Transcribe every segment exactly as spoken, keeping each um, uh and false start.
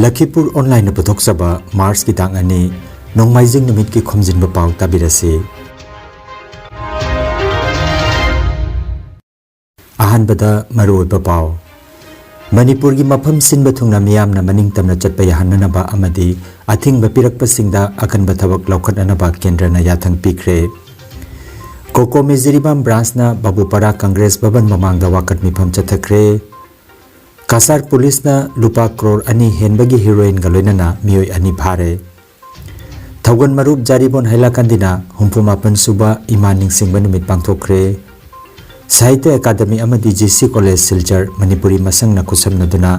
ꯂꯈꯤꯄꯨꯔ ꯑꯣꯟꯂꯥꯏꯟꯅ ꯄꯨꯊꯣꯛꯆꯕ ꯃꯥꯔꯆꯀꯤ ꯇꯥꯡ ꯑꯅꯤ, ꯅꯣꯡꯃꯥꯏꯖꯤꯡ ꯅꯨꯃꯤꯠꯀꯤ ꯈꯣꯝꯖꯤꯟꯕ ꯄꯥꯎ ꯇꯥꯕꯤꯔꯁꯤ꯫ ꯑꯍꯥꯟꯕꯗ ꯃꯔꯨꯑꯣꯏꯕ ꯄꯥꯎ꯫ ꯃꯅꯤꯄꯨꯔꯒꯤ ꯃꯐꯝ ꯁꯤꯟꯕ ꯊꯨꯡꯅ ꯃꯤꯌꯥꯝꯅ ꯃꯅꯤꯡ ꯇꯝꯅ ꯆꯠꯄ ꯌꯥꯍꯟꯅꯅꯕ ꯑꯃꯗꯤ ꯑꯊꯤꯡꯕ ꯄꯤꯔꯛꯄꯁꯤꯡꯗ ꯑꯀꯟꯕ ꯊꯕꯛ ꯂꯧꯈꯠꯅꯅꯕ ꯀꯦꯟꯗ꯭ꯔꯅ ꯌꯥꯊꯪ ꯄꯤꯈ꯭ꯔꯦ꯫ ꯀꯣꯀꯣꯃꯤ ꯖꯤꯔꯤꯕꯥꯝ ꯕ꯭ꯔꯥꯟꯁꯅ ꯕꯥꯕꯨꯄꯥꯔꯥ ꯀꯪꯒ꯭ꯔꯦꯁ ꯚꯕꯟ ꯃꯃꯥꯡꯗ ꯋꯥꯀꯠ ꯃꯤꯐꯝ ꯆꯠꯊꯈ꯭ꯔꯦ꯫ ꯀꯁꯥꯔ ꯄꯨꯂꯤꯁꯅ ꯂꯨꯄꯥ ꯀ꯭ꯔꯣꯔ ꯑꯅꯤ ꯍꯦꯟꯕꯒꯤ ꯍꯤꯔꯣꯏꯟꯒ ꯂꯣꯏꯅꯅ ꯃꯤꯑꯣꯏ ꯑꯅꯤ ꯐꯥꯔꯦ꯫ ꯊꯧꯒꯜ ꯃꯔꯨꯞ ꯖꯥꯔꯤꯕꯣꯟ ꯍꯥꯏꯂꯥꯀꯥꯟꯗꯤꯅ ꯍꯨꯝꯐꯨ ꯃꯥꯄꯟ ꯁꯨꯕ ꯏꯃꯥ ꯅꯤꯡꯁꯤꯡꯕ ꯅꯨꯃꯤꯠ ꯄꯥꯡꯊꯣꯛꯈ꯭ꯔꯦ꯫ ꯁꯥꯍꯤꯇ꯭ꯌ ꯑꯦꯀꯥꯗꯃꯤ ꯑꯃꯗꯤ G C college Silchar Manipuri ꯃꯁꯪꯅ ꯈꯨꯠꯁꯝꯅꯗꯨꯅ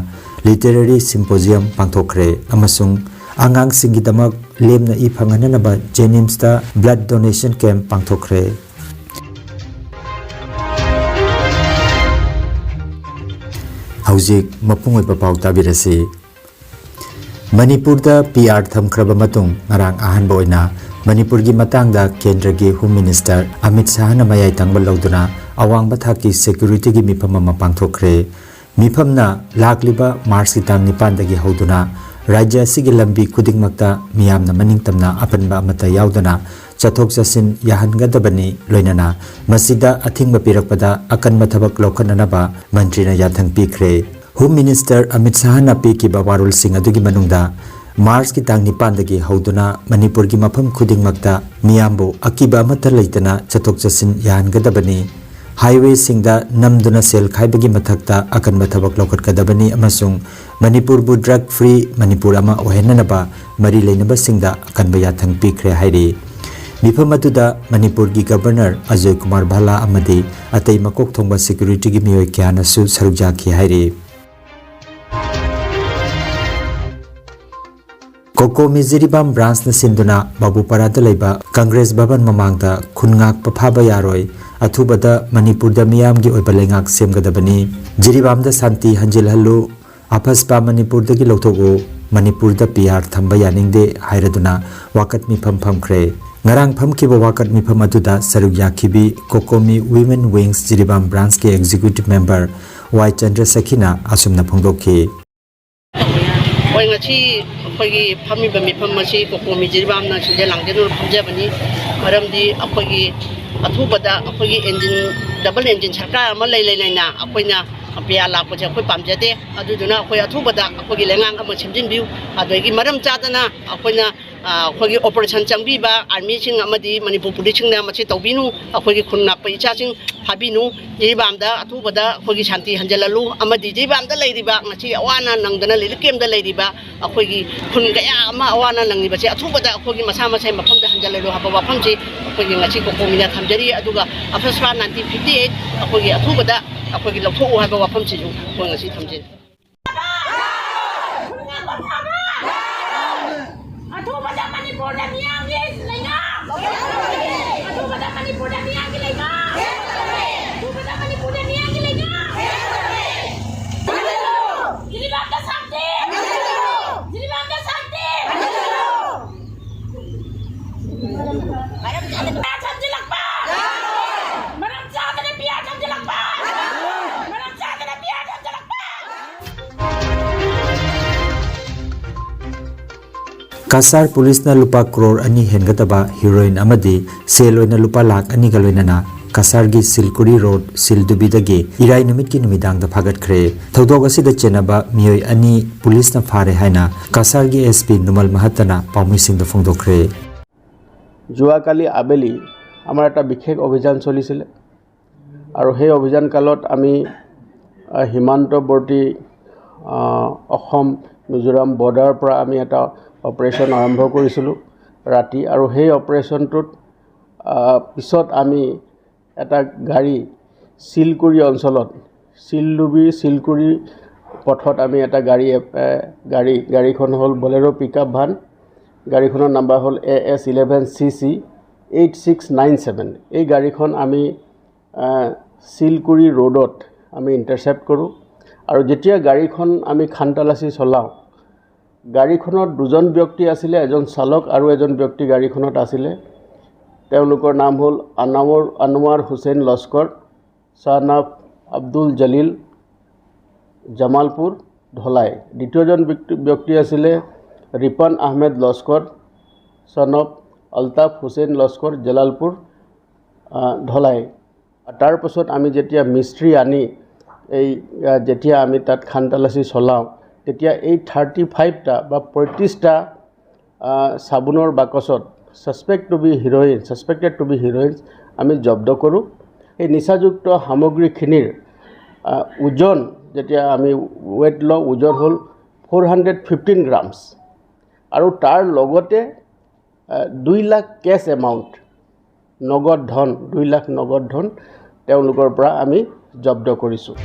ꯂꯤꯇꯔꯦꯔꯤ ꯁꯤꯝꯄꯣꯖꯤꯌꯝ ꯄꯥꯡꯊꯣꯛꯈ꯭ꯔꯦ ꯑꯃꯁꯨꯡ ꯑꯉꯥꯡꯁꯤꯡꯒꯤꯗꯃꯛ ꯂꯦꯝꯅ ꯏ ꯐꯪꯍꯟꯅꯅꯕ ꯖꯦꯅꯤꯝꯁꯇ ꯕ꯭ꯂꯗ ꯗꯣꯅꯦꯁꯟ ꯀꯦꯝꯞ ꯄꯥꯡꯊꯣꯛꯈ꯭ꯔꯦ꯫ ꯍꯧꯖꯤꯛ ꯃꯄꯨꯡ ꯑꯣꯏꯕ ꯄꯥꯎ ꯇꯥꯕꯤꯔꯁꯤ꯫ ꯃꯅꯤꯄꯨꯔꯗ ꯄꯤ ꯑꯥꯔ ꯊꯝꯈ꯭ꯔꯕ ꯃꯇꯨꯡ ꯉꯔꯥꯡ ꯑꯍꯥꯟꯕ ꯑꯣꯏꯅ ꯃꯅꯤꯄꯨꯔꯒꯤ ꯃꯇꯥꯡꯗ ꯀꯦꯟꯗ꯭ꯔꯒꯤ ꯍꯣꯝ ꯃꯤꯅꯤꯁꯇꯔ ꯑꯃꯤꯠ ꯁꯥꯍꯅ ꯃꯌꯥꯏ ꯊꯪꯕ ꯂꯧꯗꯨꯅ ꯑꯋꯥꯡꯕ ꯊꯥꯛꯀꯤ ꯁꯦꯀ꯭ꯌꯨꯔꯤꯇꯤꯒꯤ ꯃꯤꯐꯝ ꯑꯃ ꯄꯥꯡꯊꯣꯛꯈ꯭ꯔꯦ꯫ ꯃꯤꯐꯝꯅ ꯂꯥꯛꯂꯤꯕ ꯃꯥꯔꯆꯀꯤ ꯇꯥꯡ ꯅꯤꯄꯥꯟꯗꯒꯤ ꯍꯧꯗꯨꯅ ꯔꯥꯖ꯭ꯌ ꯑꯁꯤꯒꯤ ꯂꯝꯕꯤ ꯈꯨꯗꯤꯡꯃꯛꯇ ꯃꯤꯌꯥꯝꯅ ꯃꯅꯤꯡ ꯇꯝꯅ ꯑꯄꯟꯕ ꯑꯃꯠꯇ ꯌꯥꯎꯗꯅ ꯆꯠꯊꯣꯛ ꯆꯠꯁꯤꯟ ꯌꯥꯍꯟꯒꯗꯕꯅꯤ, ꯂꯣꯏꯅꯅ ꯃꯁꯤꯗ ꯑꯊꯤꯡꯕ ꯄꯤꯔꯛꯄꯗ ꯑꯀꯟꯕ ꯊꯕꯛ ꯂꯧꯈꯠꯅꯅꯕ ꯃꯟꯇ꯭ꯔꯤꯅ ꯌꯥꯊꯪ ꯄꯤꯈ꯭ꯔꯦ꯫ ꯍꯣꯝ ꯃꯤꯅꯤꯁꯇꯔ ꯑꯃꯤꯠ ꯁꯥꯍꯅ ꯄꯤꯈꯤꯕ ꯋꯥꯔꯣꯜꯁꯤꯡ ꯑꯗꯨꯒꯤ ꯃꯅꯨꯡꯗ ꯃꯥꯔꯆꯀꯤ ꯇꯥꯡ ꯅꯤꯄꯥꯟꯗꯒꯤ ꯍꯧꯗꯨꯅ ꯃꯅꯤꯄꯨꯔꯒꯤ ꯃꯐꯝ ꯈꯨꯗꯤꯡꯃꯛꯇ ꯃꯤꯌꯥꯝꯕꯨ ꯑꯀꯤꯕ ꯑꯃꯠꯇ ꯂꯩꯇꯅ ꯆꯠꯊꯣꯛ ꯆꯠꯁꯤꯟ ꯌꯥꯍꯟꯒꯗꯕꯅꯤ꯫ ꯍꯥꯏꯋꯦꯁꯤꯡꯗ ꯅꯝꯗꯨꯅ ꯁꯦꯜ ꯈꯥꯏꯕꯒꯤ ꯃꯊꯛꯇ ꯑꯀꯟꯕ ꯊꯕꯛ ꯂꯧꯈꯠꯀꯗꯕꯅꯤ ꯑꯃꯁꯨꯡ ꯃꯅꯤꯄꯨꯔꯕꯨ ꯗ꯭ꯔꯒ ꯐ꯭ꯔꯤ ꯃꯅꯤꯄꯨꯔ ꯑꯃ ꯑꯣꯏꯍꯟꯅꯅꯕ ꯃꯔꯤ ꯂꯩꯅꯕꯁꯤꯡꯗ ꯑꯀꯟꯕ ꯌꯥꯊꯪ ꯄꯤꯈ꯭ꯔꯦ ꯍꯥꯏꯔꯤ꯫ ꯃꯤꯐꯝ ꯑꯗꯨꯗ ꯃꯅꯤꯄꯨꯔꯒꯤ ꯒꯕꯔꯅꯔ ꯑꯖꯣꯏ ꯀꯨꯃꯥꯔ ꯚꯜꯂꯥ ꯑꯃꯗꯤ ꯑꯇꯩ ꯃꯀꯣꯛ ꯊꯣꯡꯕ ꯁꯦꯀ꯭ꯌꯨꯔꯤꯇꯤꯒꯤ ꯃꯤꯑꯣꯏ ꯀꯌꯥꯅꯁꯨ ꯁꯔꯨꯛ ꯌꯥꯈꯤ ꯍꯥꯏꯔꯤ꯫ ꯀꯣꯀꯣꯃꯤ ꯖꯤꯔꯤꯕꯥꯝ ꯕ꯭ꯔꯥꯟꯁꯅ ꯁꯤꯟꯗꯨꯅ ꯕꯥꯕꯨꯄꯥꯔꯥꯗ ꯂꯩꯕ ꯀꯪꯒ꯭ꯔꯦꯁ ꯚꯕꯟ ꯃꯃꯥꯡꯗ ꯈꯨꯟ ꯉꯥꯛꯄ ꯐꯥꯕ ꯌꯥꯔꯣꯏ, ꯑꯊꯨꯕꯗ ꯃꯅꯤꯄꯨꯔꯗ ꯃꯤꯌꯥꯝꯒꯤ ꯑꯣꯏꯕ ꯂꯩꯉꯥꯛ ꯁꯦꯝꯒꯗꯕꯅꯤ, ꯖꯤꯔꯤꯕꯥꯝꯗ ꯁꯥꯟꯇꯤ ꯍꯟꯖꯤꯜꯍꯜꯂꯨ, ꯑꯐꯁꯄꯥ ꯃꯅꯤꯄꯨꯔꯗꯒꯤ ꯂꯧꯊꯣꯛꯎ, ꯃꯅꯤꯄꯨꯔꯗ ꯄꯤ ꯑꯥꯔ ꯊꯝꯕ ꯌꯥꯅꯤꯡꯗꯦ ꯍꯥꯏꯔꯗꯨꯅ ꯋꯥꯀꯠ ꯃꯤꯐꯝ ꯐꯝꯈ꯭ꯔꯦ꯫ ꯉꯔꯥꯡ ꯐꯝꯈꯤꯕ ꯋꯥꯀꯠ ꯃꯤꯐꯝ ꯑꯗꯨꯗ ꯁꯔꯨꯛ ꯌꯥꯈꯤꯕꯤ ꯀꯣꯀꯣꯃꯤ ꯋꯤꯃꯦꯟ ꯋꯤꯡꯁ ꯖꯤꯔꯤꯕꯥꯝ ꯕ꯭ꯔꯥꯟꯁꯀꯤ ꯑꯦꯛꯖꯤꯀ꯭ꯌꯨꯇꯤꯚ ꯃꯦꯝꯕꯔ ꯋꯥꯏ ꯆꯟꯗ꯭ꯔꯁꯦꯈꯤꯅ ꯑꯁꯨꯝꯅ ꯐꯣꯡꯗꯣꯛꯈꯤ꯫ ꯉꯁꯤ ꯑꯩꯈꯣꯏꯒꯤ ꯐꯝꯃꯤꯕ ꯃꯤꯐꯝ ꯑꯁꯤ ꯀꯣꯀꯣꯃꯤ ꯖꯤꯔꯤꯕꯥꯝꯅ ꯁꯤꯟꯖ ꯂꯥꯡꯖꯗꯨꯅ ꯐꯝꯖꯕꯅꯤ꯫ ꯃꯔꯝꯗꯤ ꯑꯩꯈꯣꯏꯒꯤ ꯑꯊꯨꯕꯗ ꯑꯩꯈꯣꯏꯒꯤ engine, double engine ꯁꯔꯀꯥꯔ ꯑꯃ ꯂꯩ ꯂꯩ ꯂꯩꯅ ꯑꯩꯈꯣꯏꯅ ꯄꯤꯌꯥ ꯂꯥꯛꯄꯁꯦ ꯑꯩꯈꯣꯏ ꯄꯥꯝꯖꯗꯦ꯫ ꯑꯗꯨꯗꯨꯅ ꯑꯩꯈꯣꯏ ꯑꯊꯨꯕꯗ ꯑꯩꯈꯣꯏꯒꯤ ꯂꯩꯉꯥꯛ ꯑꯃ ꯁꯦꯝꯖꯤꯟꯕꯤꯌꯨ꯫ ꯑꯗꯒꯤ ꯃꯔꯝ ꯆꯥꯗꯅ ꯑꯩꯈꯣꯏꯅ, ꯑ, ꯑꯩꯈꯣꯏꯒꯤ operation ꯆꯪꯕꯤꯕ armyꯁꯤꯡ ꯑꯃꯗꯤ ꯃꯅꯤꯄꯨꯔ policeꯁꯤꯡꯅ ꯃꯁꯤ ꯇꯧꯕꯤꯅꯨ꯫ ꯑꯩꯈꯣꯏꯒꯤ ꯈꯨꯟ ꯉꯥꯛꯄ ꯏꯆꯥꯁꯤꯡ ꯐꯥꯕꯤꯅꯨ꯫ ꯖꯤꯔꯤꯕꯥꯝꯗ ꯑꯊꯨꯕꯗ ꯑꯩꯈꯣꯏꯒꯤ ꯁꯥꯟꯇꯤ ꯍꯟꯖꯤꯜꯍꯜꯂꯨ꯫ ꯑꯃꯗꯤ ꯖꯤꯔꯤꯕꯥꯝꯗ ꯂꯩꯔꯤꯕ, ꯉꯁꯤ ꯑꯋꯥ ꯑꯅꯥ ꯅꯪꯗꯅ relief campꯇ ꯂꯩꯔꯤꯕ ꯑꯩꯈꯣꯏꯒꯤ ꯈꯨꯟ ꯀꯌꯥ ꯑꯃ ꯑꯋꯥ ꯑꯅꯥ ꯅꯪꯂꯤꯕꯁꯦ ꯑꯊꯨꯕꯗ ꯑꯩꯈꯣꯏꯒꯤ ꯃꯁꯥ ꯃꯁꯥꯒꯤ ꯃꯐꯝꯗ ꯍꯟꯖꯤꯜꯍꯜꯂꯨ ꯍꯥꯏꯕ ꯋꯥꯐꯝꯁꯤ ꯑꯩꯈꯣꯏꯒꯤ ꯉꯁꯤ ꯀꯣꯀꯣꯃꯤꯅ ꯊꯝꯖꯔꯤ꯫ ꯑꯗꯨꯒ ꯑꯐꯁ꯭ꯔꯥ nineteen fifty eight ꯑꯩꯈꯣꯏꯒꯤ ꯑꯊꯨꯕꯗ ꯑꯩꯈꯣꯏꯒꯤ ꯂꯧꯊꯣꯛꯎ ꯍꯥꯏꯕ ꯋꯥꯐꯝꯁꯤꯁꯨ ꯑꯩꯈꯣꯏ ꯉꯁꯤ ꯊꯝꯖꯔꯤ꯫ ꯑꯊꯨꯕꯗ ꯃꯅꯤꯄꯨꯔꯗ ꯃꯤꯌꯥꯝꯒꯤ ꯂꯩꯉꯥꯛ! ꯑꯊꯨꯕꯗ ꯃꯅꯤꯄꯨꯔꯗ ꯃꯤꯌꯥꯝꯒꯤ ꯂꯩꯉꯥꯛ! ꯑꯊꯨꯕꯗ ꯃꯅꯤꯄꯨꯔꯗ ꯃꯤꯌꯥꯝꯒꯤ ꯂꯩꯉꯥꯛ! ꯖꯤꯔꯤꯕꯥꯝꯗ ꯁꯥꯟꯇꯤ! ꯖꯤꯔꯤꯕꯥꯝꯗ ꯁꯥꯟꯇꯤ! ꯄꯤꯌꯥ ꯊꯝꯖꯤꯜꯂꯛꯄ! ꯃꯔꯝ ꯆꯥꯗꯅ ꯄꯤꯌꯥ ꯊꯝꯖꯤꯜꯂꯛꯄ! ꯃꯔꯝ ꯆꯥꯗꯅ ꯄꯤꯌꯥ ꯊꯝꯖꯤꯜꯂꯛꯄ! ꯀꯁꯥꯔ ꯄꯨꯂꯤꯁꯅ ꯂꯨꯄꯥ ꯀ꯭ꯔꯣꯔ ꯑꯅꯤ ꯍꯦꯟꯒꯗꯕ ꯍꯤꯔꯣꯏꯟ ꯑꯃꯗꯤ ꯁꯦꯜ ꯑꯣꯏꯅ ꯂꯨꯄꯥ ꯂꯥꯈ ꯑꯅꯤꯒ ꯂꯣꯏꯅꯅ ꯀꯁꯥꯔꯒꯤ ꯁꯤꯜꯀꯨꯔꯤ ꯔꯣꯗ ꯁꯤꯜꯗꯨꯕꯤꯗꯒꯤ ꯏꯔꯥꯏ ꯅꯨꯃꯤꯠꯀꯤ ꯅꯨꯃꯤꯗꯥꯡꯗ ꯐꯥꯒꯠꯈ꯭ꯔꯦ꯫ ꯊꯧꯗꯣꯛ ꯑꯁꯤꯗ ꯆꯦꯟꯅꯕ ꯃꯤꯑꯣꯏ ꯑꯅꯤ ꯄꯨꯂꯤꯁꯅ ꯐꯥꯔꯦ ꯍꯥꯏꯅ ꯀꯁꯥꯔꯒꯤ SP ꯅꯨꯃꯜ ꯃꯍꯠꯇꯅ ꯄꯥꯎꯃꯤꯁꯤꯡꯗ ꯐꯣꯡꯗꯣꯛꯈ꯭ꯔꯦ꯫ যোৱাকালি আবেলি আমাৰ এটা বিশেষ অভিযান চলিছিলে আৰু সেই অভিযান কালত আমি আহ, সীমান্তৱৰ্তী আহ, অসম মিজোৰাম বৰ্ডাৰৰ পৰা আমি এটা অপাৰেশ্যন আৰম্ভ কৰিছিলোঁ ৰাতি। আৰু সেই অপাৰেশ্যনটোত আহ, পিছত আমি এটা গাড়ী চিলকুৰি অঞ্চলত, চিলডুবি চিলকুৰি পথত আমি এটা গাড়ী এ, গাড়ী গাড়ীখন হ'ল বলেৰ' পিক আপ ভান। গাড়ীখনৰ নাম্বাৰ হ'ল AS eleven CC eight six nine seven। এই গাড়ীখন আমি আহ, চিলকুৰি ৰোডত আমি ইণ্টাৰচেপ্ট কৰোঁ। আৰু যেতিয়া গাড়ীখন আমি খান তালাচী চলাওঁ, গাড়ীখনত দুজন ব্যক্তি আছিলে, এজন চালক আৰু এজন ব্যক্তি গাড়ীখনত আছিলে। তেওঁলোকৰ নাম হ'ল আনাৱৰ আনোৱাৰ হুছেইন লস্কৰ, ছান অফ আব্দুল জলিল, জামালপুৰ। ধলাই। দ্বিতীয়জন ব্যক্তি ব্যক্তি আছিলে ৰিপন আহমেদ লস্কৰ, সন অফ আলতাফ হুছেইন লস্কৰ, জালালপুৰ, আহ, ধলাই। তাৰ পাছত আমি যেতিয়া মিস্ত্ৰী আনি এই, আহ, যেতিয়া আমি তাত খান তালাচী চলাওঁ, তেতিয়া এই থাৰ্টি ফাইভটা বা পঁয়ত্ৰিশটা, আহ, চাবোনৰ বাকচত suspect to be heroin, suspected to be heroins আমি জব্দ কৰোঁ। এই নিচাযুক্ত সামগ্ৰীখিনিৰ, আহ, ওজন যেতিয়া আমি ৱেইট লওঁ, ওজন হ'ল ফ'ৰ হাণ্ড্ৰেড ফিফটিন গ্ৰামছ। আৰু তাৰ লগতে, আহ, দুই লাখ কেছ এমাউণ্ট, নগদ ধন, দুই লাখ নগদ ধন তেওঁলোকৰ পৰা আমি জব্দ কৰিছোঁ।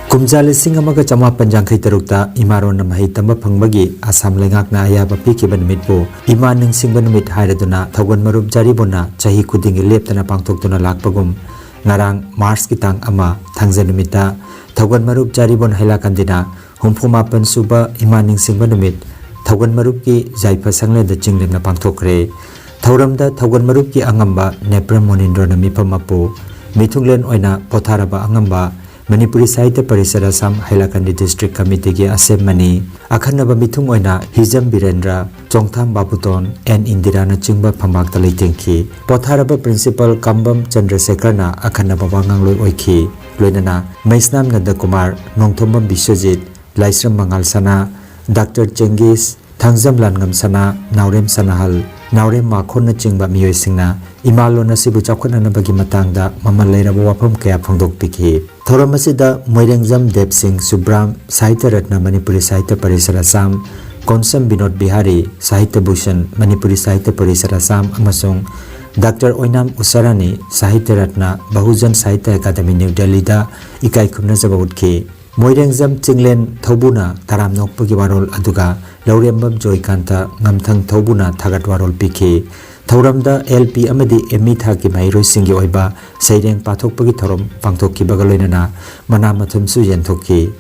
ꯀꯨꯝꯖꯥ ꯂꯤꯁꯤꯡ ꯑꯃꯒ ꯆꯃꯥꯄꯟ ꯌꯥꯡꯈꯩ ꯇꯔꯨꯛꯇ ꯏꯃꯥꯔꯣꯟꯅ ꯃꯍꯩ ꯇꯝꯕ ꯐꯪꯕꯒꯤ ꯑꯁꯥꯝ ꯂꯩꯉꯥꯛꯅ ꯑꯌꯥꯕ ꯄꯤꯈꯤꯕ ꯅꯨꯃꯤꯠꯄꯨ ꯏꯃꯥ ꯅꯤꯡꯁꯤꯡꯕ ꯅꯨꯃꯤꯠ ꯍꯥꯏꯔꯗꯨꯅ ꯊꯧꯒꯜ ꯃꯔꯨꯞ ꯖꯥꯔꯤꯕꯣꯟꯅ ꯆꯍꯤ ꯈꯨꯗꯤꯡꯒꯤ ꯂꯦꯞꯇꯅ ꯄꯥꯡꯊꯣꯛꯇꯨꯅ ꯂꯥꯛꯄꯒꯨꯝ, ꯉꯔꯥꯡ ꯃꯥꯔꯆꯀꯤ ꯇꯥꯡ ꯑꯃ, ꯊꯥꯡꯖ ꯅꯨꯃꯤꯠꯇ ꯊꯧꯒꯜ ꯃꯔꯨꯞ ꯖꯥꯔꯤꯕꯣꯟ ꯍꯩꯂꯥꯀꯟꯗꯤꯅ ꯍꯨꯝꯐꯨ ꯃꯥꯄꯟ ꯁꯨꯕ ꯏꯃꯥ ꯅꯤꯡꯁꯤꯡꯕ ꯅꯨꯃꯤꯠ ꯊꯧꯒꯜ ꯃꯔꯨꯞꯀꯤ ꯌꯥꯏꯐ ꯁꯪꯂꯦꯟꯗ ꯆꯤꯡꯂꯦꯝꯅ ꯄꯥꯡꯊꯣꯛꯈ꯭ꯔꯦ꯫ ꯊꯧꯔꯝꯗ ꯊꯧꯒꯜ ꯃꯔꯨꯞꯀꯤ ꯑꯉꯝꯕ ꯅꯦꯄ꯭ꯔꯝ ꯃꯣꯅꯤꯟꯗ꯭ꯔꯣꯅ ꯃꯤꯐꯝ ꯃꯄꯨ, ꯃꯤꯊꯨꯡꯂꯦꯟ ꯑꯣꯏꯅ ꯄꯣꯊꯥꯔꯕ ꯑꯉꯝꯕ ꯃꯅꯤꯄꯨꯔꯤ ꯁꯥꯍꯤꯇ꯭ꯌ ꯄꯔꯤꯁꯠ ꯑꯁꯥꯝ ꯍꯩꯂꯥꯀꯟꯗꯤ ꯗꯤꯁꯇ꯭ꯔꯤꯛ ꯀꯃꯤꯇꯤꯒꯤ ꯑꯁꯦꯝꯃꯅꯤ, ꯑꯈꯟꯅꯕ ꯃꯤꯊꯨꯡ ꯑꯣꯏꯅ ꯍꯤꯖꯝ ꯕꯤꯔꯦꯟꯗ꯭ꯔ, ꯆꯣꯡꯊꯥꯝ ꯕꯥꯕꯨꯇꯣꯟ, ꯑꯦꯟ ꯏꯟꯗꯤꯔꯥꯅꯆꯤꯡꯕ ꯐꯝꯕꯥꯛꯇ ꯂꯩꯇꯦꯡꯈꯤ꯫ ꯄꯣꯊꯥꯔꯕ ꯄ꯭ꯔꯤꯟꯁꯤꯄꯜ ꯀꯝꯕꯝ ꯆꯟꯗ꯭ꯔꯁꯦꯀꯔꯅ ꯑꯈꯟꯅꯕ ꯋꯥꯉꯥꯡꯂꯣꯏ ꯑꯣꯏꯈꯤ꯫ ꯂꯣꯏꯅꯅ ꯃꯩꯁꯅꯥꯝ ꯅꯟꯗꯀꯨꯃꯥꯔ, ꯅꯣꯡꯊꯣꯝꯕꯝ ꯕꯤꯁ꯭ꯋꯖꯤꯠ, ꯂꯥꯏꯁ꯭ꯔꯝ ꯃꯉꯥꯜ ꯁꯅꯥ, ꯗꯥꯛꯇꯔ ꯆꯦꯡꯒꯤꯁ, ꯊꯥꯡꯖꯝ ꯂꯥꯟꯉꯝ ꯁꯅꯥ, ꯅꯥꯎꯔꯦꯝ ꯁꯅꯥꯍꯜ, ꯅꯥꯎꯔꯦꯝ ꯃꯥꯈꯣꯟꯅꯆꯤꯡꯕ ꯃꯤꯑꯣꯏꯁꯤꯡꯅ ꯏꯃꯥꯂꯣꯟ ꯑꯁꯤꯕꯨ ꯆꯥꯎꯈꯠꯅꯅꯕꯒꯤ ꯃꯇꯥꯡꯗ ꯃꯃꯜ ꯂꯩꯔꯕ ꯋꯥꯐꯝ ꯀꯌꯥ ꯐꯣꯡꯗꯣꯛꯄꯤꯈꯤ꯫ ꯊꯧꯔꯝ ꯑꯁꯤꯗ ꯃꯣꯏꯔꯦꯡꯖꯝ ꯗꯦꯕ ꯁꯤꯡ ꯁꯨꯕ꯭ꯔꯥꯝ, ꯁꯥꯍꯤꯇ꯭ꯌ ꯔꯠꯅ ꯃꯅꯤꯄꯨꯔꯤ ꯁꯥꯍꯤꯇ꯭ꯌ ꯄꯔꯤꯁꯠ ꯑꯁꯥꯝ, ꯀꯣꯟꯁꯝ ꯕꯤꯅꯣꯗ ꯕꯤꯍꯥꯔꯤ, ꯁꯥꯍꯤꯇ꯭ꯌ ꯚꯨꯁꯟ ꯃꯅꯤꯄꯨꯔꯤ ꯁꯥꯍꯤꯇ꯭ꯌ ꯄꯔꯤꯁꯠ ꯑꯁꯥꯝ ꯑꯃꯁꯨꯡ doctor Oinam Usharani, Sahitya Ratna Bahujan Sahitya academy new ꯗꯦꯜꯂꯤꯗ ꯏꯀꯥꯏ ꯈꯨꯝꯅꯖꯕ ꯎꯠꯈꯤ꯫ ꯃꯣꯏꯔꯦꯡꯖꯝ ꯆꯤꯡꯂꯦꯟ ꯊꯧꯕꯨꯅ ꯇꯔꯥꯝ ꯅꯣꯛꯄꯒꯤ ꯋꯥꯔꯣꯜ, ꯑꯗꯨꯒ ꯂꯧꯔꯦꯝꯕꯝ ꯖꯣꯏꯀꯥꯟꯇ ꯉꯝꯊꯪ ꯊꯧꯕꯨꯅ ꯊꯥꯒꯠ ꯋꯥꯔꯣꯜ ꯄꯤꯈꯤ꯫ ꯊꯧꯔꯝꯗ ꯑꯦꯜ ꯄꯤ ꯑꯃꯗꯤ ꯑꯦꯝ ꯏ ꯊꯥꯛꯀꯤ ꯃꯍꯩꯔꯣꯏꯁꯤꯡꯒꯤ ꯑꯣꯏꯕ ꯁꯩꯔꯦꯡ ꯄꯥꯊꯣꯛꯄꯒꯤ ꯊꯧꯔꯝ ꯄꯥꯡꯊꯣꯛꯈꯤꯕꯒ ꯂꯣꯏꯅꯅ ꯃꯅꯥ ꯃꯊꯨꯝꯁꯨ ꯌꯦꯟꯊꯣꯛꯈꯤ꯫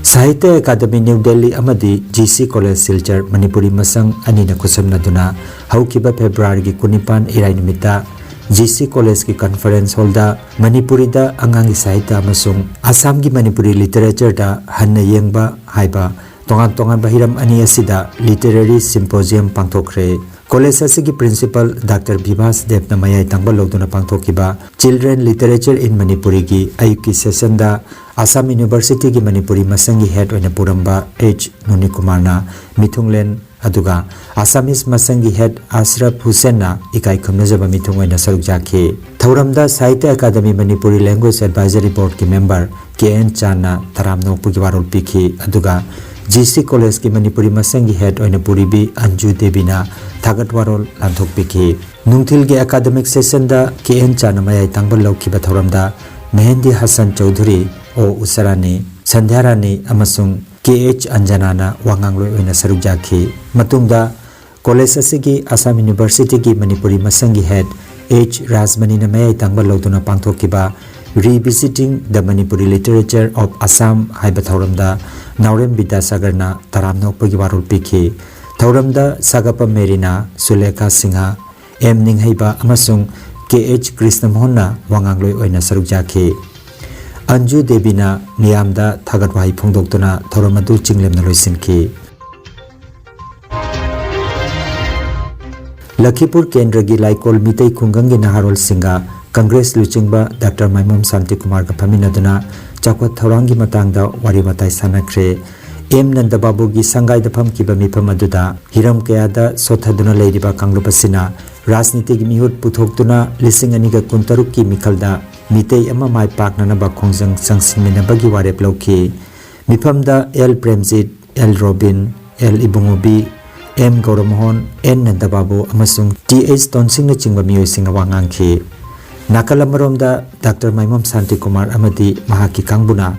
ꯁꯥꯍꯤꯇ꯭ꯌ ꯑꯦꯀꯥꯗꯃꯤ ꯅ꯭ꯌꯨ ꯗꯦꯜꯂꯤ ꯑꯃꯗꯤ G C college Silchar Manipuri ꯃꯁꯪ ꯑꯅꯤꯅ ꯈꯨꯠꯁꯝꯅꯗꯨꯅ ꯍꯧꯈꯤꯕ ꯐꯦꯕ꯭ꯔꯨꯋꯥꯔꯤꯒꯤ ꯀꯨꯟꯅꯤꯄꯥꯟ ꯏꯔꯥꯏ ꯅꯨꯃꯤꯠꯇ ꯖꯤ ꯁꯤ ꯀꯣꯂꯦꯖꯀꯤ ꯀꯟꯐꯔꯦꯟꯁ ꯍꯣꯜꯗ ꯃꯅꯤꯄꯨꯔꯤꯗ ꯑꯉꯥꯡꯒꯤ ꯁꯥꯍꯤꯇ꯭ꯌ ꯑꯃꯁꯨꯡ ꯑꯁꯥꯝꯒꯤ ꯃꯅꯤꯄꯨꯔꯤ ꯂꯤꯇꯔꯦꯆꯔꯗ ꯍꯟꯅ ꯌꯦꯡꯕ ꯍꯥꯏꯕ ꯇꯣꯉꯥꯟ ꯇꯣꯉꯥꯟꯕ ꯍꯤꯔꯝ ꯑꯅꯤ ꯑꯁꯤꯗ ꯂꯤꯇꯔꯦꯔꯤ ꯁꯤꯝꯄꯣꯖꯤꯌꯝ ꯄꯥꯡꯊꯣꯛꯈ꯭ꯔꯦ꯫ ꯀꯣꯂꯦꯖ ꯑꯁꯤꯒꯤ ꯄ꯭ꯔꯤꯟꯁꯤꯄꯜ ꯗꯥꯛꯇꯔ ꯕꯤꯚꯥꯁ ꯗꯦꯕꯅ ꯃꯌꯥꯏ ꯊꯪꯕ ꯂꯧꯗꯨꯅ ꯄꯥꯡꯊꯣꯛꯈꯤꯕ Children Literature in Manipuriꯒꯤ ꯑꯌꯨꯛꯀꯤ ꯁꯦꯁꯟꯗ ꯑꯁꯥꯝ ꯌꯨꯅꯤꯚꯔꯁꯤꯇꯤꯒꯤ ꯃꯅꯤꯄꯨꯔꯤ ꯃꯁꯪꯒꯤ ꯍꯦꯗ ꯑꯣꯏꯅ ꯄꯨꯔꯝꯕ ꯑꯩꯆ ꯃꯨꯅꯤꯀꯨꯃꯥꯔꯅ ꯃꯤꯊꯨꯡꯂꯦꯟ ꯑꯗꯨꯒ ꯑꯁꯥꯃꯤꯁ ꯃꯁꯪꯒꯤ ꯍꯦꯗ ꯑꯁꯔꯐ ꯍꯨꯁꯦꯟꯅ ꯏꯀꯥꯏ ꯈꯨꯝꯅꯖꯕ ꯃꯤꯊꯨꯡ ꯑꯣꯏꯅ ꯁꯔꯨꯛ ꯌꯥꯈꯤ꯫ ꯊꯧꯔꯝꯗ Sahitya academy Manipuri language advisory ꯕꯣꯔꯗꯀꯤ ꯃꯦꯝꯕꯔ ꯀꯦ ꯑꯦꯟ ꯆꯥꯟꯅ ꯇꯔꯥꯝꯅ ꯑꯣꯛꯄꯒꯤ ꯋꯥꯔꯣꯜ ꯄꯤꯈꯤ, ꯑꯗꯨꯒ ꯖꯤ ꯁꯤ ꯀꯣꯂꯦꯖꯀꯤ ꯃꯅꯤꯄꯨꯔꯤ ꯃꯁꯪꯒꯤ ꯍꯦꯗ ꯑꯣꯏꯅ ꯄꯨꯔꯤꯕꯤ ꯑꯟꯖꯨ ꯗꯦꯕꯤꯅ ꯊꯥꯒꯠ ꯋꯥꯔꯣꯜ ꯂꯥꯟꯊꯣꯛꯄꯤꯈꯤ꯫ ꯅꯨꯡꯊꯤꯜꯒꯤ ꯑꯦꯀꯥꯗꯃꯤꯛ ꯁꯦꯁꯟꯗ ꯀꯦ ꯑꯦꯟ ꯆꯥꯟꯅ ꯃꯌꯥꯏ ꯊꯪꯕ ꯂꯧꯈꯤꯕ ꯊꯧꯔꯝꯗ ꯃꯦꯍꯦꯟꯗꯤ ꯍꯁꯟ ꯆꯧꯙꯨꯔꯤ, ꯑꯣ ꯎꯁꯥꯔꯥꯅꯤ, ꯁꯟꯙ꯭ꯌꯥꯔꯥꯅꯤ ꯑꯃꯁꯨꯡ ꯀꯦ ꯑꯩꯆ ꯑꯟꯖꯅꯥꯅ ꯋꯥꯉꯥꯡꯂꯣꯏ ꯑꯣꯏꯅ ꯁꯔꯨꯛ ꯌꯥꯈꯤ꯫ ꯃꯇꯨꯡꯗ ꯀꯣꯂꯦꯖ ꯑꯁꯤꯒꯤ ꯑꯁꯥꯝ ꯌꯨꯅꯤꯚꯔꯁꯤꯇꯤꯒꯤ ꯃꯅꯤꯄꯨꯔꯤ ꯃꯁꯪꯒꯤ ꯍꯦꯗ ꯑꯩꯆ ꯔꯥꯖꯃꯅꯤꯅ ꯃꯌꯥꯏ ꯊꯪꯕ ꯂꯧꯗꯨꯅ ꯄꯥꯡꯊꯣꯛꯈꯤꯕ Revisiting the Manipuri Literature of Assam ꯍꯥꯏꯕ ꯊꯧꯔꯝꯗ ꯅꯥꯎꯔꯦꯝ ꯕꯤꯗ꯭ꯌꯥꯁꯥꯒꯔꯅ ꯇꯔꯥꯝꯅ ꯑꯣꯛꯄꯒꯤ ꯋꯥꯔꯣꯜ ꯄꯤꯈꯤ꯫ ꯊꯧꯔꯝꯗ ꯁꯥꯒꯥꯄꯝ ꯃꯦꯔꯤꯅꯥ, ꯁꯨꯂꯦꯈꯥ ꯁꯤꯡꯍ, ꯑꯦꯝ ꯅꯤꯡꯍꯩꯕ ꯑꯃꯁꯨꯡ ꯀꯦ ꯑꯩꯆ ꯀ꯭ꯔꯤꯁꯅꯃꯣꯍꯟꯅ ꯋꯥꯉꯥꯡꯂꯣꯏ ꯑꯣꯏꯅ ꯁꯔꯨꯛ ꯌꯥꯈꯤ꯫ ꯑꯟꯖꯨ ꯗꯦꯕꯤꯅ ꯃꯤꯌꯥꯝꯗ ꯊꯥꯒꯠ ꯋꯥꯍꯩ ꯐꯣꯡꯗꯣꯛꯇꯨꯅ ꯊꯧꯔꯝ ꯑꯗꯨ ꯆꯤꯡꯂꯦꯝꯅ ꯂꯣꯏꯁꯤꯟꯈꯤ꯫ ꯂꯈꯤꯄꯨꯔ ꯀꯦꯟꯗ꯭ꯔꯒꯤ ꯂꯥꯏꯀꯣꯜ ꯃꯤꯇꯩ ꯈꯨꯡꯒꯪꯒꯤ ꯅꯍꯥꯔꯣꯜꯁꯤꯡꯒ ꯀꯪꯒ꯭ꯔꯦꯁ ꯂꯨꯆꯤꯡꯕ ꯗꯥꯛꯇꯔ ꯃꯥꯏꯃꯣꯝ ꯁꯥꯟꯇꯤꯀꯨꯃꯥꯔꯒ ꯐꯝꯃꯤꯟꯅꯗꯨꯅ ꯆꯥꯎꯈꯠ ꯊꯧꯔꯥꯡꯒꯤ ꯃꯇꯥꯡꯗ ꯋꯥꯔꯤ ꯋꯥꯇꯥꯏ ꯁꯥꯟꯅꯈ꯭ꯔꯦ꯫ ꯑꯦꯝ ꯅꯟꯗꯕꯥꯕꯨꯒꯤ ꯁꯪꯒꯥꯏꯗ ꯐꯝꯈꯤꯕ ꯃꯤꯐꯝ ꯑꯗꯨꯗ ꯍꯤꯔꯝ ꯀꯌꯥꯗ ꯁꯣꯠꯊꯗꯨꯅ ꯂꯩꯔꯤꯕ ꯀꯥꯡꯂꯨꯞ ꯑꯁꯤꯅ ꯔꯥꯖꯅꯤꯇꯤꯒꯤ ꯃꯤꯍꯨꯠ ꯄꯨꯊꯣꯛꯇꯨꯅ ꯂꯤꯁꯤꯡ ꯑꯅꯤꯒ ꯀꯨꯟꯇꯔꯨꯛꯀꯤ ꯃꯤꯈꯜꯗ ꯃꯤꯇꯩ ꯑꯃ ꯃꯥꯏ ꯄꯥꯛꯅꯅꯕ ꯈꯣꯡꯖꯪ ꯆꯪꯁꯤꯟꯃꯤꯟꯅꯕꯒꯤ ꯋꯥꯔꯦꯞ ꯂꯧꯈꯤ꯫ ꯃꯤꯐꯝꯗ L Premjit, L Robin, L Ibungobi, M Gouramohan, N Nandababu ꯑꯃꯁꯨꯡ ꯇꯤ ꯑꯩꯆ ꯇꯣꯟꯁꯤꯡꯅꯆꯤꯡꯕ ꯃꯤꯑꯣꯏꯁꯤꯡꯅ ꯋꯥ ꯉꯥꯡꯈꯤ꯫ ꯅꯥꯀꯜ ꯑꯃꯔꯣꯝꯗ ꯗꯥꯛꯇꯔ ꯃꯥꯏꯃꯣꯝ ꯁꯥꯟꯇꯤꯀꯨꯃꯥꯔ ꯑꯃꯗꯤ ꯃꯍꯥꯛꯀꯤ ꯀꯥꯡꯕꯨꯅ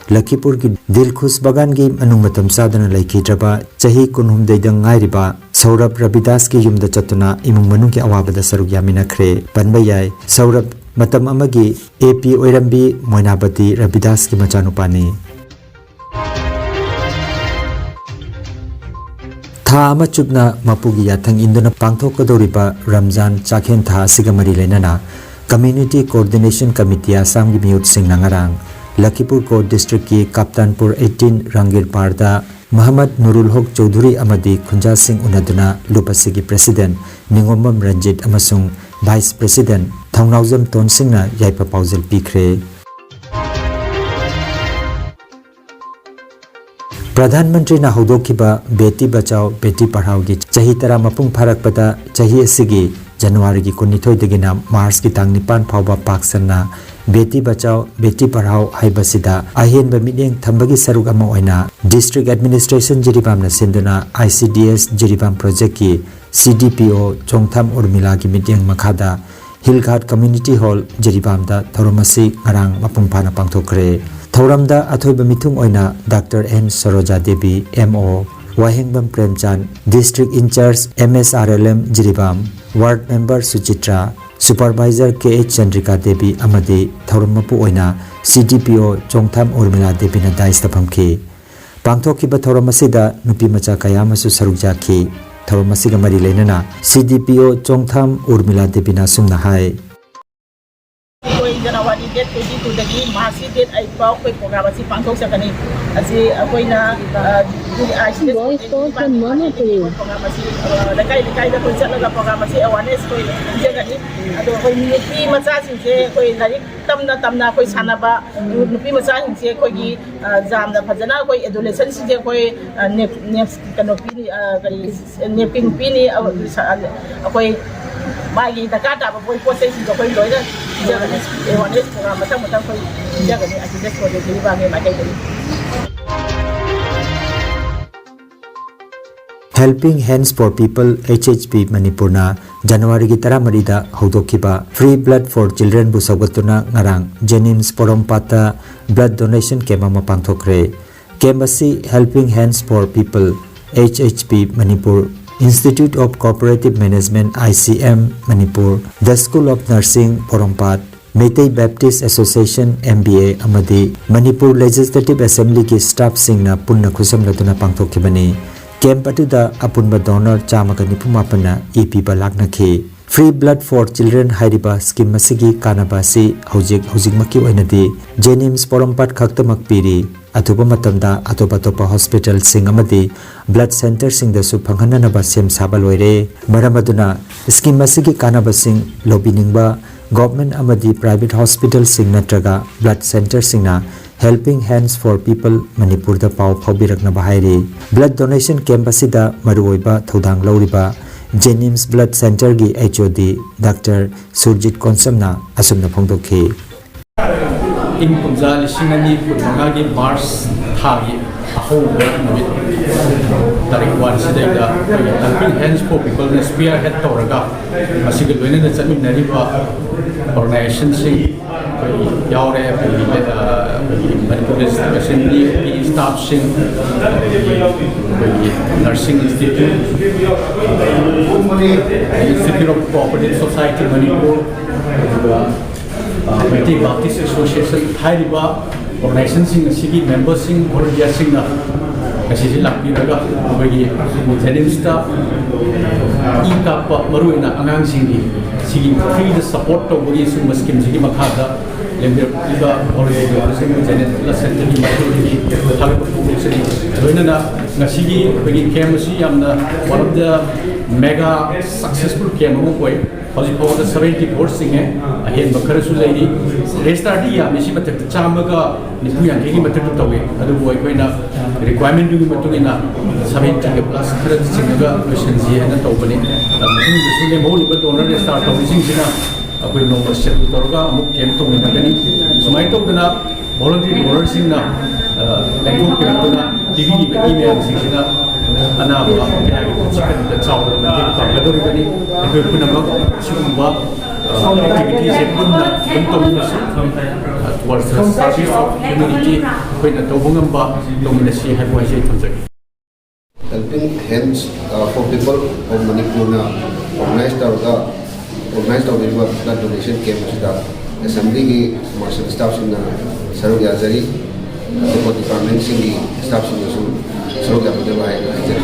ꯂꯈꯤꯄꯨꯔꯒꯤ ꯗꯤꯜꯈꯨꯁ ꯕꯒꯥꯟꯒꯤ ꯃꯅꯨꯡ ꯃꯇꯝ ꯆꯥꯗꯅ ꯂꯩꯈꯤꯗ꯭ꯔꯕ ꯆꯍꯤ ꯀꯨꯟꯍꯨꯝꯗꯣꯏꯗ ꯉꯥꯏꯔꯤꯕ ꯁꯧꯔꯚ ꯔꯕꯤꯗꯥꯁꯀꯤ ꯌꯨꯝꯗ ꯆꯠꯇꯨꯅ ꯏꯃꯨꯡ ꯃꯅꯨꯡꯒꯤ ꯑꯋꯥꯕꯗ ꯁꯔꯨꯛ ꯌꯥꯃꯤꯟꯅꯈ꯭ꯔꯦ꯫ ꯄꯟꯕ ꯌꯥꯏ, ꯁꯧꯔꯚ ꯃꯇꯝ ꯑꯃꯒꯤ ꯑꯦ ꯄꯤ ꯑꯣꯏꯔꯝꯕꯤ ꯃꯣꯏꯅꯥꯕꯇꯤ ꯔꯕꯤꯗꯥꯁꯀꯤ ꯃꯆꯥꯅꯨꯄꯥꯅꯤ꯫ ꯊꯥ ꯑꯃ ꯆꯨꯞꯅ ꯃꯄꯨꯒꯤ ꯌꯥꯊꯪ ꯏꯟꯗꯨꯅ ꯄꯥꯡꯊꯣꯛꯀꯗꯧꯔꯤꯕ ꯔꯝꯖꯥꯟ ꯆꯥꯛꯍꯦꯟ ꯊꯥ ꯑꯁꯤꯒ ꯃꯔꯤ ꯂꯩꯅꯅ Community Coordination Committee ꯑꯁꯥꯝꯒꯤ ꯃꯤꯍꯨꯠꯁꯤꯡꯅ ꯉꯔꯥꯡ ꯂꯈꯤꯄꯨꯔ ꯀꯣꯠ ꯗꯤꯁꯇ꯭ꯔꯤꯛꯀꯤ ꯀꯥꯞꯇꯥꯟꯄꯨꯔ eighteen ꯔꯪꯒꯤꯔꯄꯥꯔꯗ ꯃꯍꯃꯗ ꯅꯨꯔꯨꯜ ꯍꯣꯛ ꯆꯧꯙꯨꯔꯤ ꯑꯃꯗꯤ ꯈꯨꯟꯖꯥꯁꯤꯡ ꯎꯅꯗꯨꯅ ꯂꯨꯞ ꯑꯁꯤꯒꯤ ꯄ꯭ꯔꯦꯁꯤꯗꯦꯟꯠ ꯅꯤꯉꯣꯝꯕꯝ ꯔꯟꯖꯤꯠ ꯑꯃꯁꯨꯡ ꯚꯥꯏꯁ ꯄ꯭ꯔꯦꯁꯤꯗꯦꯟꯠ ꯊꯧꯅꯥꯎꯖꯝ ꯇꯣꯟꯁꯤꯡꯅ ꯌꯥꯏꯐ ꯄꯥꯎꯖꯦꯜ ꯄꯤꯈ꯭ꯔꯦ꯫ ꯄ꯭ꯔꯙꯥꯟ ꯃꯟꯇ꯭ꯔꯤꯅ ꯍꯧꯗꯣꯛꯈꯤꯕ ꯕꯦꯇꯤ ꯕꯆꯥꯎ ꯕꯦꯇꯤ ꯄꯔꯍꯥꯎꯒꯤ ꯆꯍꯤ ꯇꯔꯥ ꯃꯄꯨꯡ ꯐꯥꯔꯛꯄꯗ ꯆꯍꯤ ꯑꯁꯤꯒꯤ ꯖꯅꯋꯥꯔꯤꯒꯤ ꯀꯨꯟꯅꯤꯊꯣꯏꯗꯒꯤꯅ ꯃꯥꯔꯆꯀꯤ ꯇꯥꯡ ꯅꯤꯄꯥꯟ ꯐꯥꯎꯕ ꯄꯥꯛ ꯁꯟꯅ ꯕꯦꯇꯤ ꯕꯆꯥꯎ ꯕꯦꯇꯤ ꯄꯔꯍꯥꯎ ꯍꯥꯏꯕꯁꯤꯗ ꯑꯍꯦꯟꯕ ꯃꯤꯠꯌꯦꯡ ꯊꯝꯕꯒꯤ ꯁꯔꯨꯛ ꯑꯃ ꯑꯣꯏꯅ District Administration ꯖꯤꯔꯤꯕꯥꯝꯅ ꯁꯤꯟꯗꯨꯅ I C D S Jiribam ꯄ꯭ꯔꯣꯖꯦꯛꯀꯤ C D P O ꯆꯣꯡꯊꯥꯝ ꯎꯔꯃꯤꯂꯥꯒꯤ ꯃꯤꯠꯌꯦꯡ ꯃꯈꯥꯗ ꯍꯤꯜ ꯘꯥꯠ ꯀꯝꯃ꯭ꯌꯨꯅꯤꯇꯤ ꯍꯣꯜ ꯖꯤꯔꯤꯕꯥꯝꯗ ꯊꯧꯔꯝ ꯑꯁꯤ ꯉꯔꯥꯡ ꯃꯄꯨꯡ ꯐꯥꯅ ꯄꯥꯡꯊꯣꯛꯈ꯭ꯔꯦ꯫ ꯊꯧꯔꯝꯗ ꯑꯊꯣꯏꯕ ꯃꯤꯊꯨꯡ ꯑꯣꯏꯅ doctor N Saroja Devi, M O, Wahengbam Premchan, District Incharge M S R L M Jiribam, Ward Member Suchitra, Supervisor K H Chandrika Devi ꯑꯃꯗꯤ ꯊꯧꯔꯝ ꯃꯄꯨ ꯑꯣꯏꯅ C D P O ꯆꯣꯡꯊꯥꯝ ꯎꯔꯃꯤꯂꯥ ꯗꯦꯕꯤꯅ ꯗꯥꯏꯁꯇ ꯐꯝꯈꯤ꯫ ꯄꯥꯡꯊꯣꯛꯈꯤꯕ ꯊꯧꯔꯝ ꯑꯁꯤꯗ ꯅꯨꯄꯤ ꯃꯆꯥ ꯀꯌꯥ ꯑꯃꯁꯨ ꯁꯔꯨꯛ ꯌꯥꯈꯤ꯫ ꯊꯧꯔꯝ ꯑꯁꯤꯒ ꯃꯔꯤ ꯂꯩꯅꯅ C D P O ꯆꯣꯡꯊꯥꯝ ꯎꯔꯃꯤꯂꯥ ꯗꯦꯕꯤꯅ ꯑꯁꯨꯝꯅ ꯍꯥꯏ꯫ ꯑꯩꯈꯣꯏ ꯖꯅꯋꯥꯔꯤ date twenty two ꯗꯒꯤ ꯃꯥꯔꯆꯀꯤ date eight ꯐꯥꯎ ꯑꯩꯈꯣꯏ program ꯑꯁꯤ ꯄꯥꯡꯊꯣꯛꯆꯒꯅꯤ꯫ ꯑꯁꯤ ꯑꯩꯈꯣꯏꯅ, ꯑ, ꯑꯩꯈꯣꯏꯒꯤ I C D S Voice call from Mama Puri. Program ꯑꯁꯤ, ꯑ, ꯂꯩꯀꯥꯏ ꯂꯩꯀꯥꯏꯗ ꯑꯩꯈꯣꯏ ꯆꯠꯂꯒ program ꯑꯁꯤ awareness ꯑꯩꯈꯣꯏ ꯄꯤꯖꯒꯅꯤ꯫ ꯑꯗꯣ ꯑꯩꯈꯣꯏ ꯅꯨꯄꯤ ꯃꯆꯥꯁꯤꯡꯁꯦ ꯑꯩꯈꯣꯏ ꯂꯥꯏꯔꯤꯛ ꯇꯝꯅ ꯇꯝꯅ ꯑꯩꯈꯣꯏ ꯁꯥꯟꯅꯕ, ꯅꯨꯄꯤ ꯃꯆꯥꯁꯤꯡꯁꯦ ꯑꯩꯈꯣꯏꯒꯤ, ꯑ, ꯌꯥꯝꯅ ꯐꯖꯅ ꯑꯩꯈꯣꯏ adolescentꯁꯤꯡꯁꯦ ꯑꯩꯈꯣꯏ, ꯑ, ꯅꯦꯞ-, ꯅꯦꯞꯁ-, ꯀꯩꯅꯣ ꯄꯤꯅꯤ, ꯑ, ꯀꯔꯤ, napkin ꯄꯤꯅꯤ, ꯑ, ꯑꯩꯈꯣꯏ ꯃꯥꯒꯤ ꯗꯔꯀꯥꯔ ꯇꯥꯕ ꯄꯣꯠ, ꯄꯣꯠ ꯆꯩꯁꯤꯡꯗꯣ ꯑꯩꯈꯣꯏ ꯂꯣꯏꯅ ꯄꯤꯖꯒꯅꯤ꯫ Awareness program ꯃꯊꯪ ꯃꯊꯪ ꯑꯩꯈꯣꯏ ꯄꯤꯖꯒꯅꯤ꯫ ꯑꯁꯤ ꯗꯦꯁ ꯄ꯭ꯔꯣꯖꯦꯛꯀꯤ ꯃꯥꯏꯀꯩꯗꯒꯤ꯫ Helping Hands for People, H H P ꯃꯅꯤꯄꯨꯔꯅ ꯖꯅꯋꯥꯔꯤꯒꯤ ꯇꯔꯥꯃꯔꯤꯗ ꯍꯧꯗꯣꯛꯈꯤꯕ Free Blood for Childrenꯕꯨ ꯁꯧꯒꯠꯇꯨꯅ ꯉꯔꯥꯡ JNIMS ꯄꯣꯔꯣꯝꯄꯥꯠꯇ blood donation camp ꯑꯃ ꯄꯥꯡꯊꯣꯛꯈ꯭ꯔꯦ꯫ Camp ꯑꯁꯤ Helping Hands for People, H H P Manipur, Institute of Cooperative Management, I C M Manipur, The School of Nursing Porompat, Meitei Baptist Association, M B A, ꯑꯃꯗꯤ Manipur Legislative Assemblyꯒꯤ staffꯁꯤꯡꯅ ꯄꯨꯟꯅ ꯈꯨꯠꯁꯝꯅꯗꯨꯅ ꯄꯥꯡꯊꯣꯛꯈꯤꯕꯅꯤ꯫ Camp ꯑꯗꯨꯗ ꯑꯄꯨꯟꯕ donor ꯆꯥꯝꯃꯒ ꯅꯤꯐꯨ ꯃꯥꯄꯟꯅ E ꯄꯤꯕ ꯂꯥꯛꯅꯈꯤ꯫ Free Blood for Children ꯍꯥꯏꯔꯤꯕ scheme ꯑꯁꯤꯒꯤ ꯀꯥꯟꯅꯕ ꯑꯁꯤ ꯍꯧꯖꯤꯛ ꯍꯧꯖꯤꯛꯃꯛꯀꯤ ꯑꯣꯏꯅꯗꯤ ꯖꯦꯅꯤꯝꯁ ꯄꯣꯔꯣꯝꯄꯥꯠ ꯈꯛꯇꯃꯛ ꯄꯤꯔꯤ꯫ ꯑꯊꯨꯕ ꯃꯇꯝꯗ ꯑꯇꯣꯞ ꯑꯇꯣꯞꯄ ꯍꯣꯁꯄꯤꯇꯥꯜꯁꯤꯡ ꯑꯃꯗꯤ ꯕ꯭ꯂꯗ ꯁꯦꯟꯇꯔꯁꯤꯡꯗꯁꯨ ꯐꯪꯍꯟꯅꯅꯕ ꯁꯦꯝ ꯁꯥꯕ ꯂꯣꯏꯔꯦ꯫ ꯃꯔꯝ ꯑꯗꯨꯅ ꯁ꯭ꯀꯤꯝ ꯑꯁꯤꯒꯤ ꯀꯥꯟꯅꯕꯁꯤꯡ ꯂꯧꯕꯤꯅꯤꯡꯕ ꯒꯣꯚꯔꯟꯃꯦꯟꯠ ꯑꯃꯗꯤ ꯄ꯭ꯔꯥꯏꯚꯦꯠ ꯍꯣꯁꯄꯤꯇꯥꯜꯁꯤꯡ ꯅꯠꯇ꯭ꯔꯒ blood ꯁꯦꯟꯇꯔꯁꯤꯡꯅ Helping Hands for People ꯃꯅꯤꯄꯨꯔꯗ ꯄꯥꯎ ꯐꯥꯎꯕꯤꯔꯛꯅꯕ ꯍꯥꯏꯔꯤ꯫ ꯕ꯭ꯂꯗ ꯗꯣꯅꯦꯁꯟ ꯀꯦꯝꯞ ꯑꯁꯤꯗ ꯃꯔꯨꯑꯣꯏꯕ ꯊꯧꯗꯥꯡ ꯂꯧꯔꯤꯕ ꯖꯦꯅꯤꯝꯁ ꯕ꯭ꯂꯗ ꯁꯦꯟꯇꯔꯒꯤ ꯑꯩꯆ ꯑꯣ ꯗꯤ ꯗꯥꯛꯇꯔ ꯁꯨꯔꯖꯤꯠ ꯀꯣꯟꯁꯝꯅ ꯑꯁꯨꯝꯅ ꯐꯣꯡꯗꯣꯛꯈꯤ꯫ ꯏꯪ ꯀꯨꯝꯖꯥ ꯂꯤꯁꯤꯡ ꯑꯅꯤ ꯀꯨꯟꯃꯉꯥꯒꯤ ꯃꯥꯔꯆ ꯊꯥꯒꯤ ꯑꯍꯧꯕ ꯅꯨꯃꯤꯠ ꯇꯥꯔꯤꯛ ꯋꯥꯟꯁꯤꯗꯩꯗ ꯑꯩꯈꯣꯏꯒꯤ Helping Hands for Peopleꯅ ꯁ꯭ꯄꯤꯌꯔ ꯍꯦꯗ ꯇꯧꯔꯒ ꯃꯁꯤꯒ ꯂꯣꯏꯅꯅ ꯆꯠꯃꯤꯟꯅꯔꯤꯕ ꯑꯣꯔꯒꯅꯥꯏꯖꯦꯁꯟꯁꯤꯡ ꯑꯩꯈꯣꯏꯒꯤ ꯌꯥꯎꯔꯦ꯫ ꯑꯩꯈꯣꯏꯒꯤ ꯑ, ꯑꯩꯈꯣꯏꯒꯤ ꯃꯅꯤꯄꯨꯔ ꯑꯦꯁꯦꯝꯕ꯭ꯂꯤꯒꯤ ꯁ꯭ꯇꯥꯐꯁꯤꯡ, ꯑꯗꯒꯤ ꯑꯩꯈꯣꯏꯒꯤ ꯅꯔꯁꯤꯡ institute, Institute of Cooperative Society Manipur, ꯑꯗꯨꯒ ꯃꯩꯇꯩ ꯕꯥꯞꯇꯤꯁ ꯑꯦꯁꯣꯁꯤꯌꯦꯁꯟ ꯍꯥꯏꯔꯤꯕ ꯑꯣꯔꯒꯅꯥꯏꯖꯦꯁꯟꯁꯤꯡ ꯑꯁꯤꯒꯤ ꯃꯦꯝꯕꯔꯁꯤꯡ, ꯚꯣꯂꯨꯟꯇꯤꯌꯔꯁꯤꯡꯅ ꯉꯁꯤꯁꯦ ꯂꯥꯛꯄꯤꯔꯒ ꯑꯩꯈꯣꯏꯒꯤ ꯖꯦꯅꯤꯝꯁꯇ ꯏ ꯀꯥꯞꯄ, ꯃꯔꯨꯑꯣꯏꯅ ꯑꯉꯥꯡꯁꯤꯡꯒꯤ, ꯁꯤꯒꯤ ꯐ꯭ꯔꯤꯗ ꯁꯄꯣꯔꯠ ꯇꯧꯕꯒꯤ ꯁꯤꯒꯨꯝꯕ ꯁ꯭ꯀꯤꯝꯁꯤꯒꯤ ꯃꯈꯥꯗ ꯂꯦꯡꯕꯤꯔꯛꯂꯤꯕ ꯚꯣꯂꯨꯟꯇꯤꯌꯔꯁꯤꯡꯕꯨ ꯖꯦꯅꯤꯝꯁ ꯕ꯭ꯂꯗ ꯁꯦꯟꯇꯔꯒꯤ ꯃꯥꯏꯀꯩꯗꯒꯤ ꯊꯥꯒꯠꯄ ꯐꯣꯡꯗꯣꯛꯆꯔꯤ꯫ ꯂꯣꯏꯅꯅ ꯉꯁꯤꯒꯤ ꯑꯩꯈꯣꯏꯒꯤ ꯀꯦꯝꯞ ꯑꯁꯤ ꯌꯥꯝꯅ one of the mega successful camp ꯑꯃ ꯑꯣꯏ꯫ ꯍꯧꯖꯤꯛ ꯐꯥꯎꯕꯗ ꯁꯕꯦꯟꯇꯤ ꯐꯣꯔ ꯆꯤꯡꯉꯦ, ꯑꯍꯦꯟꯕ ꯈꯔꯁꯨ ꯂꯩꯔꯤ꯫ ꯔꯦꯖꯤꯁꯇꯥꯔꯗꯤ ꯌꯥꯝꯃꯤ, ꯁꯤ ꯃꯊꯛꯇ ꯆꯥꯝꯃꯒ ꯅꯤꯐꯨ ꯌꯥꯡꯈꯩꯒꯤ ꯃꯊꯛꯇ ꯇꯧꯏ꯫ ꯑꯗꯨꯕꯨ ꯑꯩꯈꯣꯏꯅ ꯔꯤꯀ꯭ꯋꯥꯏꯔꯃꯦꯟꯗꯨꯒꯤ ꯃꯇꯨꯡ ꯏꯟꯅ ꯁꯕꯦꯟꯇꯤꯒ ꯄ꯭ꯂꯁ ꯈꯔ ꯆꯤꯡꯉꯒ ꯂꯣꯏꯁꯤꯟꯁꯤ ꯍꯥꯏꯅ ꯇꯧꯕꯅꯤ꯫ ꯃꯅꯨꯡꯗꯁꯨ ꯂꯦꯝꯍꯧꯔꯤꯕ ꯗꯣꯅꯔ ꯔꯦꯖꯤꯁꯇꯥꯔ ꯇꯧꯔꯤꯁꯤꯡꯁꯤꯅ ꯑꯩꯈꯣꯏ ꯅꯣꯡꯃ ꯁꯦꯗꯨꯜ ꯇꯧꯔꯒ ꯑꯃꯨꯛ ꯀꯦꯝꯞ ꯇꯧꯃꯤꯟꯅꯒꯅꯤ꯫ ꯁꯨꯃꯥꯏꯅ ꯇꯧꯗꯅ ꯚꯣꯂꯨꯟꯇꯔꯤ ꯗꯣꯅꯔꯁꯤꯡꯅ, ꯑ, ꯂꯦꯡꯊꯣꯛꯄꯤꯔꯛꯇꯨꯅ ꯄꯤꯕꯤꯔꯤꯕ ꯏ ꯃꯌꯥꯝꯁꯤꯡꯁꯤꯅ ꯑꯅꯥꯕ ꯀꯌꯥꯒꯤ ꯄꯨꯟꯁꯤ ꯀꯟꯕꯗ ꯆꯥꯎꯅ ꯃꯇꯦꯡ ꯄꯥꯡꯒꯗꯧꯔꯤꯕꯅꯤ꯫ ꯑꯩꯈꯣꯏ ꯄꯨꯝꯅꯃꯛ ꯁꯤꯒꯨꯝꯕ, ꯑ, ꯑꯦꯛꯇꯤꯚꯤꯇꯤꯁꯦ ꯄꯨꯟꯅ ꯑꯗꯨꯝ ꯇꯧꯃꯤꯟꯅꯁꯤ꯫ ꯑ, towards the service of humanity ꯑꯩꯈꯣꯏꯅ ꯇꯧꯕ ꯉꯝꯕ ꯇꯧꯃꯤꯟꯅꯁꯤ ꯍꯥꯏꯕ ꯋꯥꯍꯩꯁꯦ ꯑꯩ ꯊꯝꯖꯒꯦ꯫ Helping Hands, uh, for People of Manipurꯅ organize ꯇꯧꯔꯒ, organize ꯇꯧꯕꯤꯔꯤꯕ blood donation camp ꯑꯁꯤꯗ ꯑꯦꯁꯦꯝꯕ꯭ꯂꯤꯒꯤ ꯀꯃꯔꯁꯤꯌꯦꯜ ꯁ꯭ꯇꯥꯐꯁꯤꯡꯅ ꯁꯔꯨꯛ ꯌꯥꯖꯔꯤ꯫ ꯑꯇꯣꯞꯄ ꯗꯤꯄꯥꯔꯠꯃꯦꯟꯁꯤꯡꯒꯤ ꯁ꯭ꯇꯥꯐꯁꯤꯡꯅꯁꯨ ꯁꯔꯨꯛ ꯌꯥꯕꯤꯅꯕ ꯍꯥꯏꯅ ꯍꯥꯏꯖꯔꯤ꯫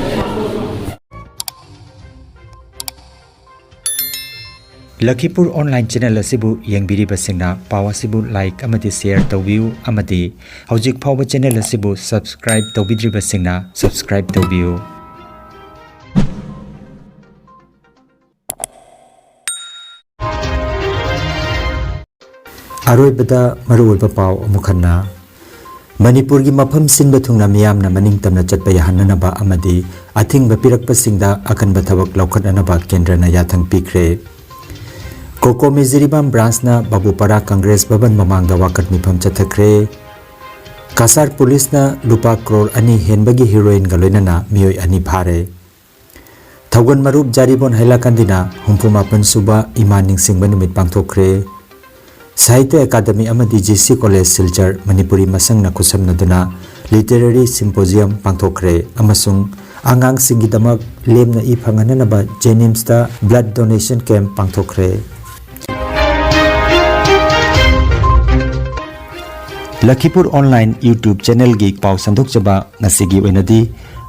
ꯂꯈꯤꯄꯨꯔ ꯑꯣꯟꯂꯥꯏꯟ ꯆꯦꯅꯦꯜ ꯑꯁꯤꯕꯨ ꯌꯦꯡꯕꯤꯔꯤꯕꯁꯤꯡꯅ ꯄꯥꯎ ꯑꯁꯤꯕꯨ ꯂꯥꯏꯛ ꯑꯃꯗꯤ ꯁꯦꯌꯔ ꯇꯧꯕꯤꯌꯨ ꯑꯃꯗꯤ ꯍꯧꯖꯤꯛ ꯐꯥꯎꯕ ꯆꯦꯅꯦꯜ ꯑꯁꯤꯕꯨ ꯁꯕꯁꯀ꯭ꯔꯥꯏꯕ ꯇꯧꯕꯤꯗ꯭ꯔꯤꯕꯁꯤꯡꯅ ꯁꯕꯁꯀ꯭ꯔꯥꯏꯕ ꯇꯧꯕꯤꯌꯨ꯫ ꯑꯔꯣꯏꯕꯗ ꯃꯔꯨꯑꯣꯏꯕ ꯄꯥꯎ ꯑꯃꯨꯛ ꯍꯟꯅ꯫ ꯃꯅꯤꯄꯨꯔꯒꯤ ꯃꯐꯝ ꯁꯤꯟꯕ ꯊꯨꯡꯅ ꯃꯤꯌꯥꯝꯅ ꯃꯅꯤꯡ ꯇꯝꯅ ꯆꯠꯄ ꯌꯥꯍꯟꯅꯅꯕ ꯑꯃꯗꯤ ꯑꯊꯤꯡꯕ ꯄꯤꯔꯛꯄꯁꯤꯡꯗ ꯑꯀꯟꯕ ꯊꯕꯛ ꯂꯧꯈꯠꯅꯅꯕ ꯀꯦꯟꯗ꯭ꯔꯅ ꯌꯥꯊꯪ ꯄꯤꯈ꯭ꯔꯦ꯫ ꯀꯣꯀꯣꯃꯤ ꯖꯤꯔꯤꯕꯥꯝ ꯕ꯭ꯔꯥꯟꯁꯅ ꯕꯥꯕꯨꯄꯥꯔꯥ ꯀꯪꯒ꯭ꯔꯦꯁ ꯚꯕꯟ ꯃꯃꯥꯡꯗ ꯋꯥꯀꯠ ꯃꯤꯐꯝ ꯆꯠꯊꯈ꯭ꯔꯦ꯫ ꯀꯁꯥꯔ ꯄꯨꯂꯤꯁꯅ ꯂꯨꯄꯥ ꯀ꯭ꯔꯣꯔ ꯑꯅꯤ ꯍꯦꯟꯕꯒꯤ ꯍꯤꯔꯣꯏꯟꯒ ꯂꯣꯏꯅꯅ ꯃꯤꯑꯣꯏ ꯑꯅꯤ ꯐꯥꯔꯦ꯫ ꯊꯧꯒꯜ ꯃꯔꯨꯞ ꯖꯥꯔꯤꯕꯣꯟ ꯍꯩꯂꯥꯀꯥꯟꯗꯤꯅ ꯍꯨꯝꯐꯨ ꯃꯥꯄꯟ ꯁꯨꯕ ꯏꯃꯥ ꯅꯤꯡꯁꯤꯡꯕ ꯅꯨꯃꯤꯠ ꯄꯥꯡꯊꯣꯛꯈ꯭ꯔꯦ꯫ ꯁꯥꯍꯤꯇ꯭ꯌ ꯑꯦꯀꯥꯗꯃꯤ ꯑꯃꯗꯤ G C college Silchar Manipuri ꯃꯁꯪꯅ ꯈꯨꯠꯁꯝꯅꯗꯨꯅ ꯂꯤꯇꯔꯦꯔꯤ ꯁꯤꯝꯄꯣꯖꯤꯌꯝ ꯄꯥꯡꯊꯣꯛꯈ꯭ꯔꯦ ꯑꯃꯁꯨꯡ ꯑꯉꯥꯡꯁꯤꯡꯒꯤꯗꯃꯛ ꯂꯦꯝꯅ ꯏ ꯐꯪꯍꯟꯅꯅꯕ ꯖꯦꯅꯤꯝꯁꯇ ꯕ꯭ꯂꯗ ꯗꯣꯅꯦꯁꯟ ꯀꯦꯝꯞ ꯄꯥꯡꯊꯣꯛꯈ꯭ꯔꯦ꯫ ꯂꯈꯤꯄꯨꯔ ꯑꯣꯟꯂꯥꯏꯟ ꯌꯨꯇ꯭ꯌꯨꯕ ꯆꯦꯅꯦꯜꯒꯤ ꯄꯥꯎ ꯁꯟꯗꯣꯛꯆꯕ ꯉꯁꯤꯒꯤ ꯑꯣꯏꯅꯗꯤ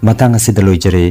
ꯃꯇꯥꯡ ꯑꯁꯤꯗ ꯂꯣꯏꯖꯔꯦ꯫